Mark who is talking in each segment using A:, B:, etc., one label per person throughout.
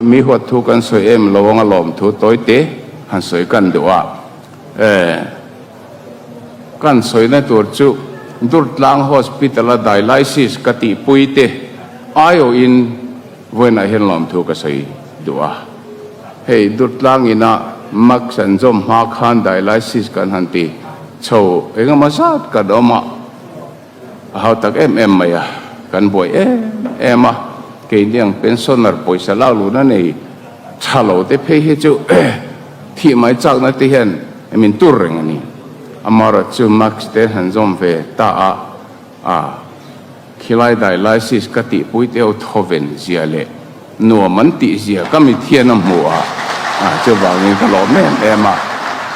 A: Mi huat thu kan sawi em lo anga lawm thu tawi te han sawi kan duh a, e kan sawina tur chu Durtlang Hospital a dialysis ka tihpui te aiawhin vawiinah hian lawm thu ka sawi duh a. Hei Durtlang ina mask an zawm hma khan dialysis kan han ti chho engemaw zat kan awm a. A hau tak em em mai a, kan buai em em a, keini ang pensioner pawisa lak luhna nei tha lo te phei hi chu thih mai chakna te hian min tur reng a ni. Amaherawhchu chu mask te han zawm ve ta a, a khilai dialysis ka tihpui te ho thawven zia leh nuam an tih zia ka mit hian a hmu a, chuvangin ka lawm em em a,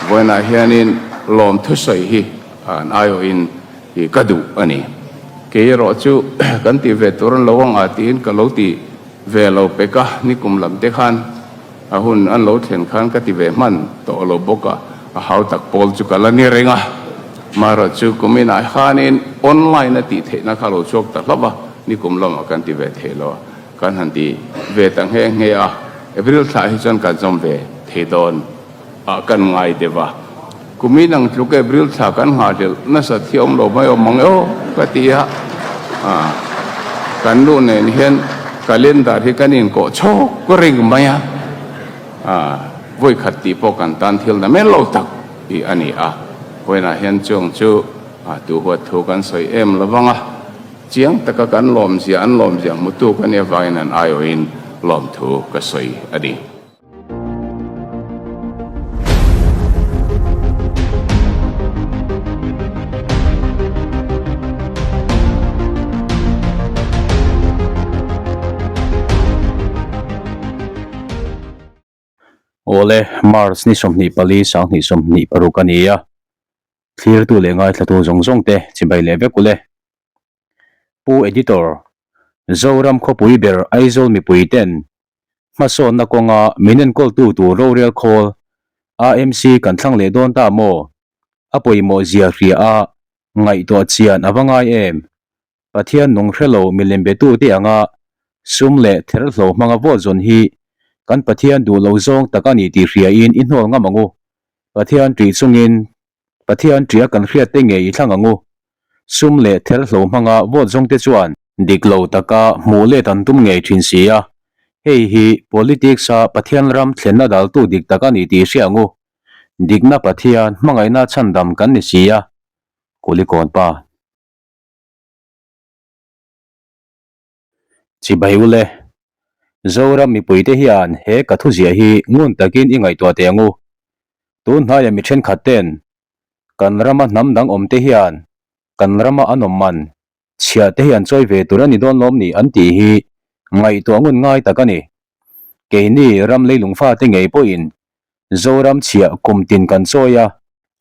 A: vawiinah hianin lawm thusawi hi an aiawhin hi ka duh a ni. Kei erawh chu kan tih ve tur an lo ang a tiin ka lo ti ve lo pek a, nikum lam te khan a hun an lo thlen khan ka ti ve hman tawh lo bawk a, a hau tak pawl chu ka la ni reng a. Marawh chu kuminah khanin online a tih theihna kha lo chhuak ta hlauh a, nikum lamah kan ti ve thei lo a, kan han ti ve ta nghe nghe a, April thlah hi chuan kan zawm ve thei dawn. Ah kan ngai deuh a, kumin ang tluk April thla kan nghahhlelh nasa thiam lo mai awm ang e aw ka ti a, ah kan nu nen hian calendar hi kan inkawh chhawk reng mai a, ah vawikhat tih pawh kan tan thil na men lo tak tih a ni a, vawiinah hian chuang chu ah tu huat thu kan sawi em lo vang a, chiang taka kan lawmzia an lawmzia hmutu ka nia vangin an aiawhin lawmthu ka sawi a ni.
B: Awle, March ni 24 2026 a ni a, thlirtu leh ngaithlatu zawng zawng te chibai leh vek ule. Pu Editor, Zoram khawpui ber Aizawl mipui ten Hmasawnna kawnga min enkawltu tur rorel khawl AMC kan thlang leh dawn ta maw? A pawimawh zia hria a, ngaihtuah chian a va ngai em? Pathian nung hrelo milem betu te anga sum leh therhlo hmanga vote zawn hi kan Pathian duh lo zawng tak a ni tih hriain i hnawl ngam ang u. Pathian ṭih chungin Pathian ṭih a kan hriat te ngei i thlang ang u. Sum leh therhlo hmanga vote zawng te chuan Dik lo taka hmuh let an tum ngei thin si a, hei hi politics-a Pathian ram thlenna daltu dik tak a ni tih hria ang u. Dikna Pathian hmangaihna chhandam kan ni si a, Kulikawn pa. Chibai ule, Zoram mipuite hian he ka thuziah hi ngun takin i ngaihtuah teh ang u. Tun hnaia mi thenkhat ten kan rama hnam dang awmte hian kan rama an awm man Chhiah te hi an chawi ve tur a ni dawn lawm ni an tih hi ngaihtuah ngun ngai tak a ni. Keini ram leilung fate ngei pawhin Zoram chhiah kum tin kan chawi a,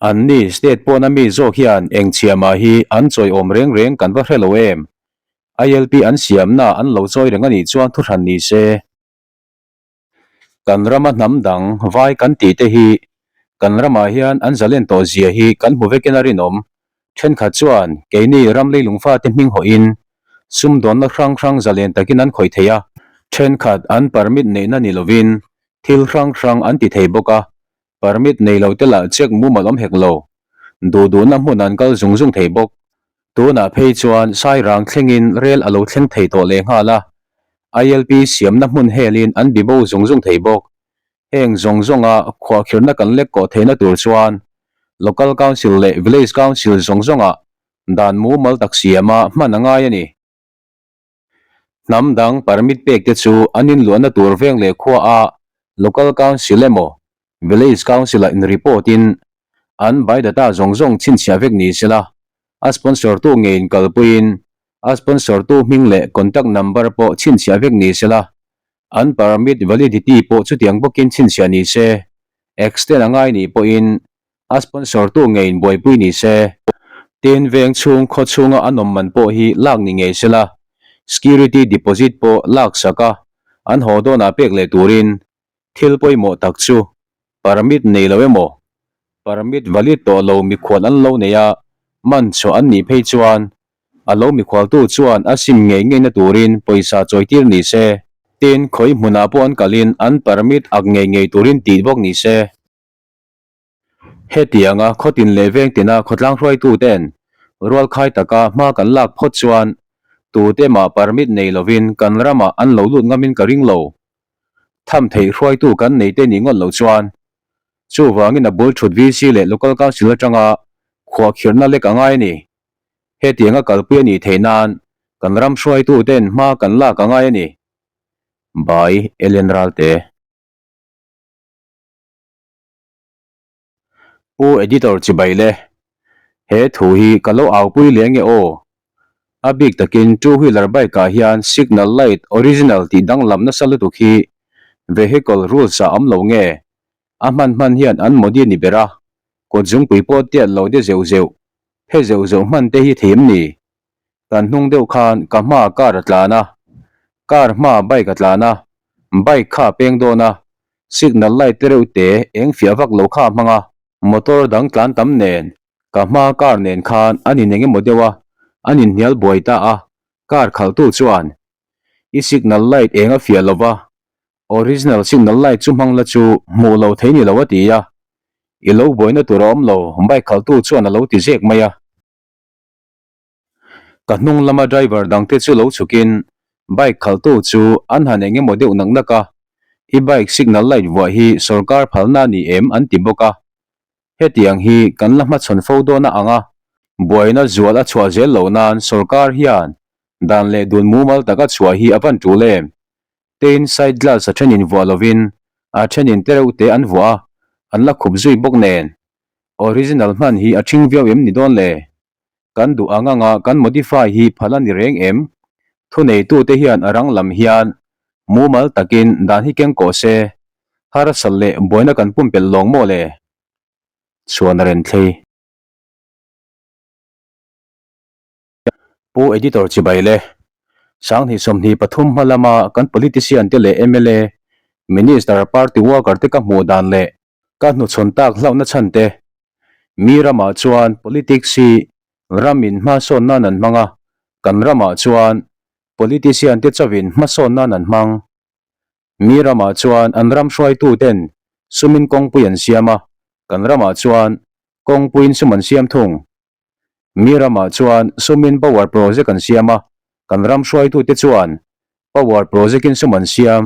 B: anni state pawna mi zawk hian eng chhiah mah hi an chawi awm reng reng kan va hre lo em? ILP an siamna an lo chawi reng a nih chuan thuhran ni se. Kan rama hnam dang vai kan tih te hi kan ramah hian an zalen tawh zia hi kan hmu vekin a rinawm. Thenkhat chuan keini ram leilung fate hming hawhin sumdawnna hrang hrang zalen takin an khawih thei a. Thenkhat an permit neihna ni lovin thil hrang hrang an ti thei bawk a, permit nei lo te lah check mumal awm hek lo. Duh duhna hmun an kal zung zung thei bawk. Tunah phei chuan Sairang thlengin rel a lo thleng thei tawh leh nghal a, ILP siamna hmun helin an bibo zung zung thei bawk. Heng zawng zawnga khuahkhirhna kan lek kawh theihna tur chuan Local Council leh Village Council zawng zawngah dan mumal tak siama hman a ngai a ni. Hnam dang permit pek te chu an inluahna tur veng leh khua a Local Council emaw Village Council ah in report in an biodata zawng zawng chhinchhiah vek ni sela a sponsor tu ngei in kalpui in a sponsor tu hming leh contact number pawh chhinchhiah vek ni sela an permit validity pawh chutiang bawkin chhinchhiah ni se extend a ngai nih pawhin A sponsor tu ngei in buaipui ni se. Tin, veng chhung khaw chhunga an awm man pawh hi lak ni ngei sela, security deposit pawh lak sak a, an haw dawnah pek leh turin thil pawimawh tak chu permit nei lo emaw, permit valid tawh lo mikhual an lo nei a, man chhuah an nih phei chuan a lo mikhualtu chuan a sim ngei ngeina turin pawisa chawitir ni se. Tin, khawi hmunah pawh an kalin an permit ak ngei ngei turin tih bawk ni se. Hetianga khawtin leh vengtina khawtlang hruaituten rualkhai taka hma kan lak phawt chuan tute mah permit nei lovin kan ramah an lo lut ngamin ka ring lo. Tham theih hruaitu kan nei te nih ngawt loh chuan chuvangin a bul thut VC leh Local Council atanga khuahkhirhna lek a ngai a ni. Hetianga kalpui a nih theih nan kan ram hruaituten hma kan lak a ngai a ni. By Ellen Ralte. Pu Editor chibai le, he thu hi ka lo aupui leh nge aw? A bik takin two wheeler bike ah hian signal light original tih danglam nasa lutuk hi vehicle rules ah awm lo nge? A hman hman hian an modi ni ber a, kut zungpui pawh tiat lo de zeuh zeuh, phe zeuh zeuh hman te hi thei em ni? Kan hnung deuh khan ka hma car a tlan a, car hma bike a tlan a, bike kha a peng dawn a, signal light te reuh te eng fiah vak lo kha a hmang a, motor dang tlan tam nen ka hma car nen khan an in eng emaw deuh a, an inhnial buai ta a, car khalhtu chuan i signal light eng a fiah lo va, original signal light chu hmang la chu hmuh lo thei ni lo a ti a, i lo buaina tur a awm lo bike khalhtu chuan a lo ti zek mai a. Ka hnung lama driver dangte chu lo chhukin bike khalhtu chu an han eng emaw deuh nak nak a, I bike signal light vuah hi sorkar phalna a ni em? an ti bawk a. Hetiang hi kan la hmachhawn fo dawn a ang a, buaina zual a chhuah zel loh nan sorkar hian dan leh dun mumal taka chhuah hi a van tul em? Tein side glass a thenin vuah lovin a thenin tereuh te an vuah a, an la khup zui bawk nen. Original hman hi a thing viau em ni dawn le? Kan duh ang anga kan modify hi phal a ni reng em? Thuneitute hian a rang lam hian mumal takin dan hi keng kawh se, harsat leh buaina kan pumpelh lawng maw le? Chhuan a ren thlei. Pu Editor chibai le, Sanghnih 23 hma lama kan politician te leh mla, Minister, party worker te ka hmuh dan leh ka hnuchhawn tak hlauhna chhan te, Mi ramah chuan politics hi ramin hmasawn nan an hmang a, kan ramah chuan politician te chauhin hmasawn nan an hmang. Mi ramah chuan an ram hruaitu ten sumin kawngpui an siam a, kan ramah chuan kawngpuiin sum an siam thung. Mi ramah chuan sumin power project an siam a, kan ram hruaitu te chuan power project in sum an siam.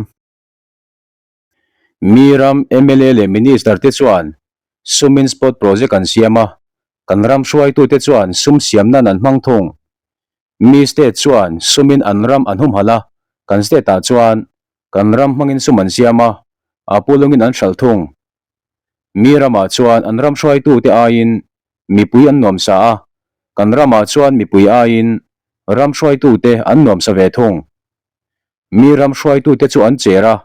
B: Mi ram mla leh Minister te chuan sumin spot project an siam a, kan ram hruaitute chuan sum siam nan an hmang thung. Mi state chuan sumin an ram an humhalh a, kan state ah chuan kan ram hmangin sum an siam a, a pulungin an hralh thung. Mi ramah chuan an ram hruaitute aiin mipui an nuamsa a, kan ramah chuan mipui aiin ram hruaitute an nuamsa ve thung. Mi ram hruaitute chu an cher a,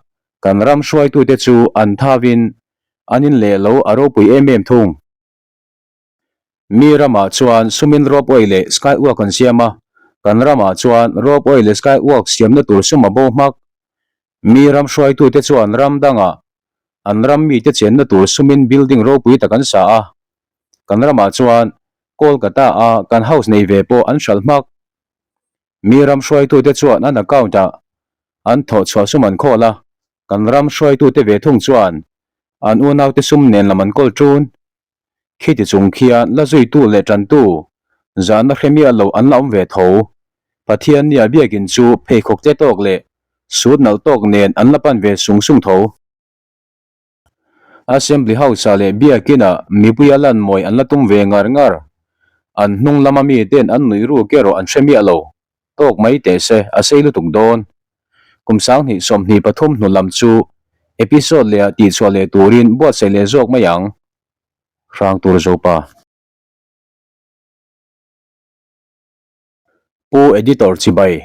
B: kan ram hruaitute chu an thavin an in leh lo a ropui em em thung. Mi ramah chuan sumin ropeway leh skywalk an siam a, kan ramah chuan ropeway leh skywalk siamna tur sum a bo hmak. Mi ram hruaitute chuan ram dangah an ram mite chenna tur sumin building ropui tak an sa a, kan ramah chuan Kolkata-a kan house nei ve pawh an hralh hmak. Mi ram hruaitute chuan an account-ah an thawh chhuah sum an khawl a, kan ram hruaitute ve thung chuan an unaute sum nen lam an kawl ṭun. Khiti chung khian la zuitu leh ṭantu zahna hre miah lo an la awm ve tho. Pathiannia biakin chu pheikhawk tle tawk leh sut nalh tawk nen an la pan ve sung sung tho. Assembly House-ah leh Biakin-ah mipuia lan mawi an la tum ve ngar ngar. An hnung lama miten an nuih ruk erawh an hre miah lo. Tawk mai teh se, a sei lutuk dawn. Kum 2023 hnu lam chu episode lehah tihchhuah leh turin buatsaih leh zawk mai ang. Hrang tur Zopa. Pu Editor Chibai,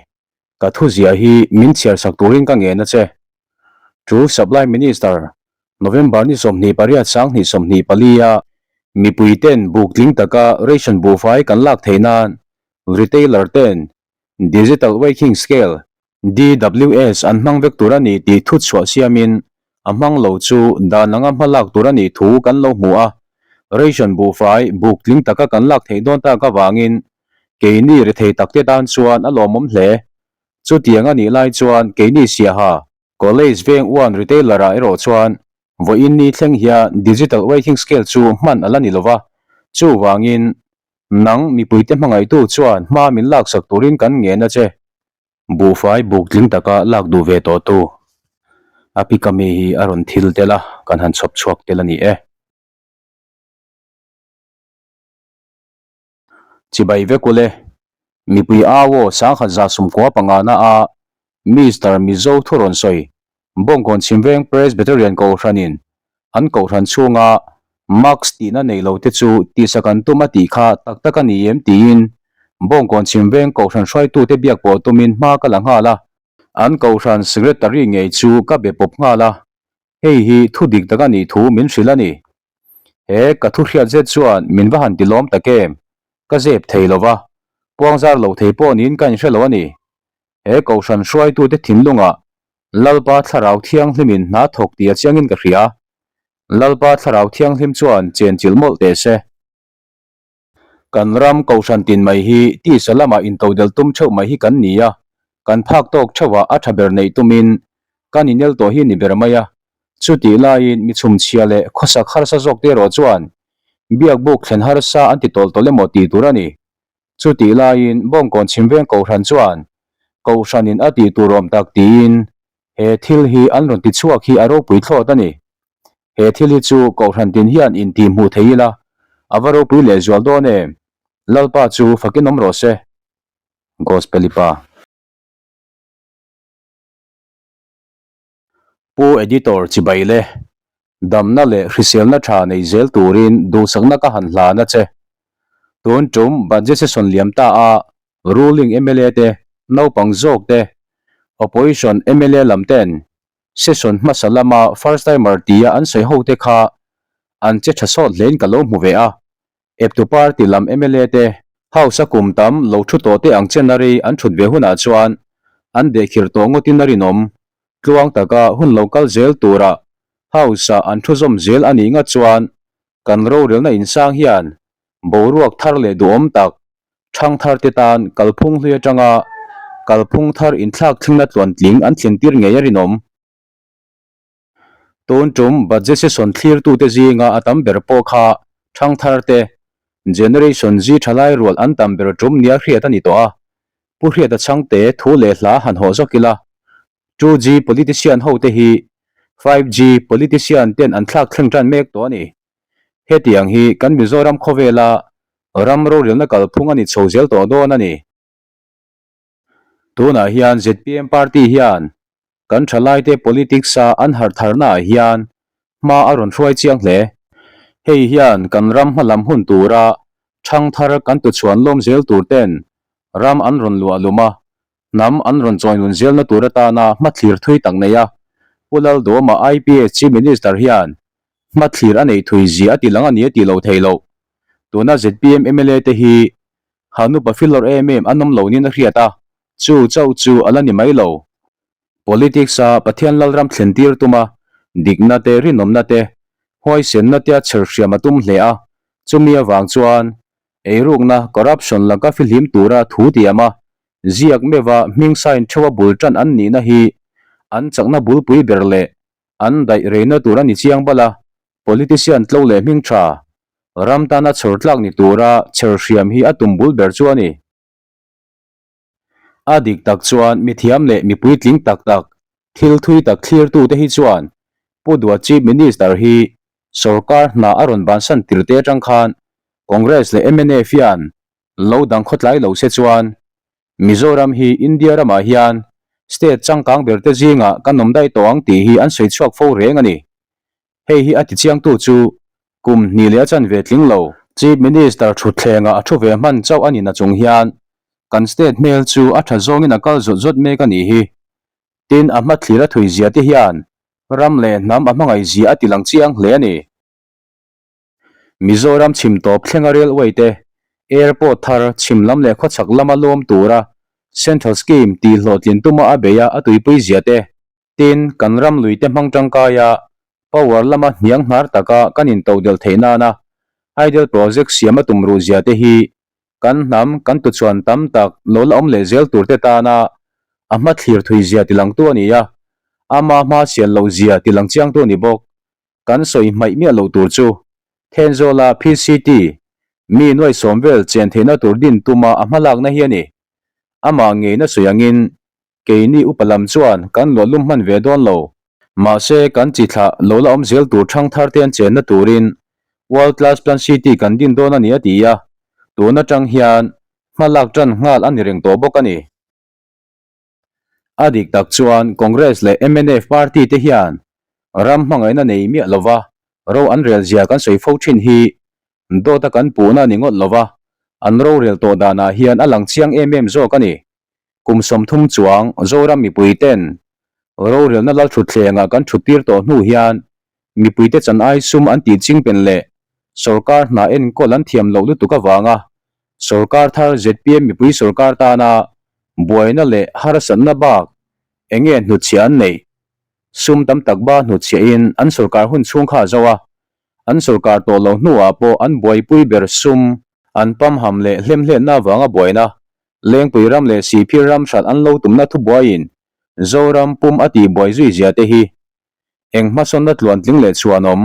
B: ka thuziah hi min chhiar sak turin ka ngen a che. Chu Supply Minister, November ni 28 2024 a mipui ten buk tling taka ration buhfai kan lak theih nan retailer ten Digital Weighing Scale, DWS, an hmang vek tur a ni tih thu chhuah siamin a hmang lo chu dan anga hma lak tur a nih thu kan lo hmu a. Ration buhfai buk tling taka kan lak theih dawn tak avangin keini rethei takte tan chuan a lawmawm hle. Chutiang a nih lai chuan keini siaha. College veng uan retailer ah erawh chuan vawiin ni thleng hian digital weighing scale chu hman a la ni lova, chuvangin nang mipuite hmangaihtu chuan hma min laksak turin kan ngen a che. Buhfai buk tling taka lak duh ve tawh tu a pikami hi a rawn thil tel a, kan han chhawp chhuak tel a ni e. Chibai vek ule, mipui au aw 1115 na a Mister Mizo thu rawn sawi Bawngkawn Chhimveng Presbyterian Kohhranin an kohhran chhunga Mask tihna nei lo te chu tihsak an tum a tih kha tak tak a ni em tiin Bawngkawn Chhimveng Kohhran hruaitute biak pawh tumin hma ka la nghal a. An kohhran Secretary ngei chu ka be pawp nghal a, hei hi thu dik tak a nih thu min hrilh a ni. He ka thu hriat zet chuan min va han ti lawm tak em? Ka zep thei lo va, puangzar lo thei pawh niin ka inhre lo a ni. He kohhran hruaitute thinlungah Lalpa Thlarau Thianghlimin hna thawk tih a chiangin ka hria. Lalpa Thlarau Thianghlim chuan chenchilh mawlh teh se. Kan ram kohhran tin mai hi tisa lamah intodelh tum theuh mai hi kan ni a, kan phak tawk theuhah a tha ber neih tumin kan inel tawh hi ni ber mai a. Chutih laiin mi chhumchhia leh khawsak harsa zawk te erawh chuan biakbuk thlen harsa an ti tawlh tawlh emaw tih tur a ni. Chutih laiin Bawngkawn Chhimveng Kohhran chuan Kohhranin a tih tur awm tak tiin he thil hi an rawn ti chhuak hi a ropui thlawt a ni. He thil hi chu Kohhran tin hian intih hmuh thei ila a va ropui leh zual dawn em? Lalpa chu fakin awm rawh se. Gospel-i pa. Pu Editor chibai le, damna leh hriselna tha nei zel turin duhsakna ka han hlan a che. Tun tum budget session liam ta a ruling mla te, naupang zawk te, opposition mla lam ten session hmasa lama first timer tia an sawi ho te kha an che tha sawt hlein ka lo hmu ve a. Eptu party lam mla te House a kum tam lo thu tawh te ang chen a rei an thut ve hunah chuan an dehkhirh tawh ngawtin a rinawm. Tluang taka hun lo kal zel tura House ah an thu zawm zel a nih ngat chuan kan rorelna insang hian boruak thar leh duhawm tak thangthar te tan kalphung hlui atanga kalphung thar inthlak thlengna tluantling an thlentir ngei a rinawm. Tun tum budget session thlirtute zinga a tam ber pawh kha thangthar te, Generation Z thalai rual an tam ber tum nia hriat a ni tawh a. Pu Hriata Chhangte thu leh hla han hawh zawk ila, 2G politician hote hi 5G politician ten an thlak thleng tan mek tawh a ni. Hetiang hi kan Mizoram khawvela ram rorelna kalphung a ni chho zel tawh dawn a ni. Tunah hian zpm party hian kan thalaite politics a an harh tharna ah hian hma a rawn hruai chiang hle. Hei hian kan ram hmalam hun tura thangthar kan tuchhuan lawm zel tur ten ram an rawn luah lum a, hnam an rawn chawinun zelna tur atana hmathlir thui tak nei a, Pu Lalduama IPS Chief Minister hian hmathlir a neih thui zia a ti lang a ni a tih loh theih loh. Tuna zpm mla te hi Ha nupa filawr em em an awm lo niin a hriat a, chu chauh chu a la ni mai lo. Politics a Pathian Lalram thlen tir tum a, dikna te, rinawmna te, huaisenna te a chher hriam a tum hle a, chumi avang chuan eirukna, corruption, laka fihlim tura thu tiam a, ziak meuha hming sign theuha bul tan an nihna hi an chakna bulpui ber leh an daih reina tur a ni chiang bal a, Politician tlo leh hming tha, ram tana chhawr tlak ni tura chher hriam hi a tum bul ber chu a ni. A dik tak chuan mithiam leh mi puitling tak tak, thil thui tak thlirtute hi chuan Pu Dua Chief Minister hi sorkar hna a rawn bansan tir te atang khan Congress leh mnf hian lo dang khawtlai lo se chuan Mizoram hi India ramah hian state changkang berte zingah kan awm daih tawh ang tih hi an sawi chhuak fo reng a ni. Hei hi a tichiangtu chu kum hnih leh a chanve tling lo. Chief Minister thutthlengah a thu ve hman chauh a ni na chung hian kan state hmel chu a tha zawngin a kal zawt zawt mek a nih hi. Tin, a hmathlir a thui zia te hian ram leh hnam a hmangaih zia a tilang chiang hle a ni. Mizoram chhim tawp thlenga railway te, airport thar chhim lam leh khawchhak lama lawm tura Central Scheme tih hlawhtlin tuma a beih a a tuipui zia te, Tin, kan ram lui te hmang tangkaia power lama hniang hnar taka kan intodelh theih nana hydel project siam a tum ruh zia te hi kan hnam kan tuchhuan tam tak lo la awm leh zel tur te tana a hmathlir thui zia tilangtu a ni a. Ama hma sial loh zia ti lang chiangtu a ni bawk. Kan sawi hmaih miah loh tur chu Thenzawla PCT mi nuai sawm vel chen theihna tur din tuma a hmalakna hi a ni. Amah ngeina sawi angin keini upa lam chuan kan luahlum hman ve dawn lo. Mahse kan chi thlah lo la awm zel tur thang thar te an chenna turin World Class Plan City kan din dawn a ni a ti a, tun atang hian hmalak tan nghal a ni reng tawh bawk a ni. A dik tak chuan Congress leh mnf party te hian ram hmangaihna nei miah lova ro an rel zia kan sawi fo thin hi dawta kan puhna a ni ngawt lova, an rorel tawh danah hian a lang chiang em em zawk a ni. Kum 30 chuang Zoram mipui ten rorelna lalthutthlengah kan thuttir tawh hnu hian mipuite chan ai sum an tih chingpen leh sorkar hna enkawl an thiam loh lutuk avanga sorkar thar zpm mipui sorkar tana buaina leh harsatna bak eng nge hnutchhiah an neih? Sum tam tak ba hnutchhiahin an sorkar hun chhung kha a zo a, an sorkar tawh lo hnuah pawh an buaipui ber sum an pamham leh hlemhletna avanga buaina Lengpui ram leh Sihphir ram hralh an lo tumna thubuaiin Zoram pum a tihbuai zui zia te hi Eng hmasawnna tluantling leh chhuanawm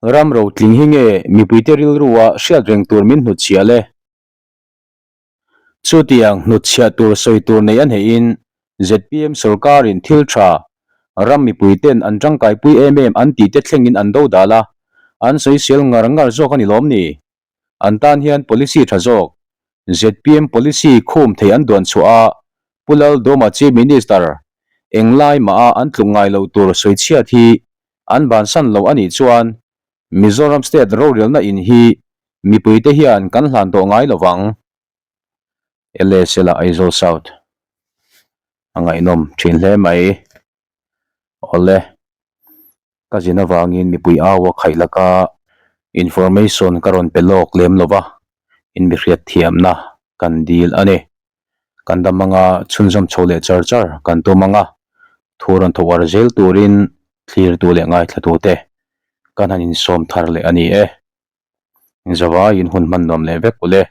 B: ram rotling hi nge mipuite rilrua hriat reng tur min hnutchhiah le? Chutiang hnutchhiah tur sawi tur nei a hneihin zpm sorkarin thil tha ram mipuiten an tangkaipui em em an tihte thlengin an dodal a, an sawisel ngar ngar zawk a ni lawm ni? An tan hian policy tha zawk, zpm policy khum thei an duan chhuah a, Pu Laldawma Chief Minister englai mah a an tluk ngai lo tur sawichhiat hi an bansan lo a nih chuan Mizoram State rorelna in hi mipuite hian kan hlan tawh ngai lo vang. LSL-a Aizawl South a ngaihnawm thin hle mai. Awle, ka zin avangin mipui au a khaih laka information ka rawn pe lawk lem lo va, inbihriat thiamna kan dil a ni. Kan dam anga chhunzawm chho leh char char kan tum anga thu rawn tho uar zel turin thlirtu leh ngaithlatute kan han insawm thar leh a ni e. Zavaiin hun hman nuam leh vek u le.